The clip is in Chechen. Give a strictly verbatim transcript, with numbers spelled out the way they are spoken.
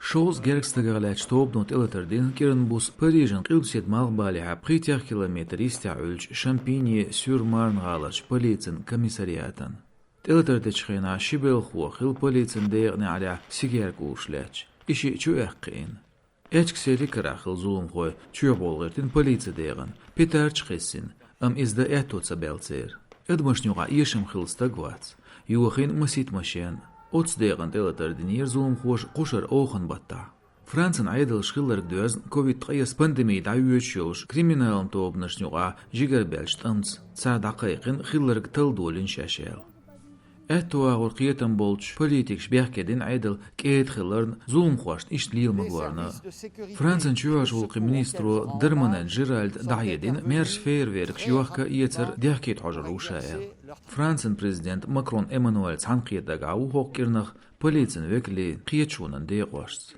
Шовзткъа гергга стагах лаьттачу тобано тӀелатар дина кӀиран буса Парижан къилбаседа малхбалехьа пхийтта километр йистехь Ӏуьллучу Шампиньи-сюр-Марн гӀаларчу полицин комиссариатана. ТӀелатар дечу хенахь ши белхало хилла полицин декъанехь, Ӏалехь сигерг уьш лаьтташ, и шиъ чу эккхиъна. Эчксели карахь хилла зуламхой чоьхьабовла гӀиртина полицин декъана, питарчу кхиссина, амма иза дан аьтто ца баьлла церан. Адамашна юкъахь эшам хилла стаг вац. Йохийна масийтта машен. Оцу декъана тӀелатар динера зуламхоша кхушара оханан баттахь. Францин Ӏедалша хилларг доьзна ковид ткъайоьсна пандеми дӀайоьдуш йолуш криминалан тобанашна юкъахь жигара баьллачу тӀамца. Цара дӀакхайкхина хилларг талла долийна шаьш аьлла. Аьтто агӀор кхетам болчу политикаша бехке дина Ӏедал кӀеда хиларна, зуламхошна иштта лела магорна. Францин чоьхьарчу гӀуллакхийн министро Дарманен Жеральда дӀахьедина, маьрша фейерверкаш йохка а, эцар дехкийта хьожур ву ша аьлла. Францин президент Макрон Эммануэль цхьаьнакхетарг Ӏа ву хӀокху кӀирнах полицин векалийн кхеташонан декъошца.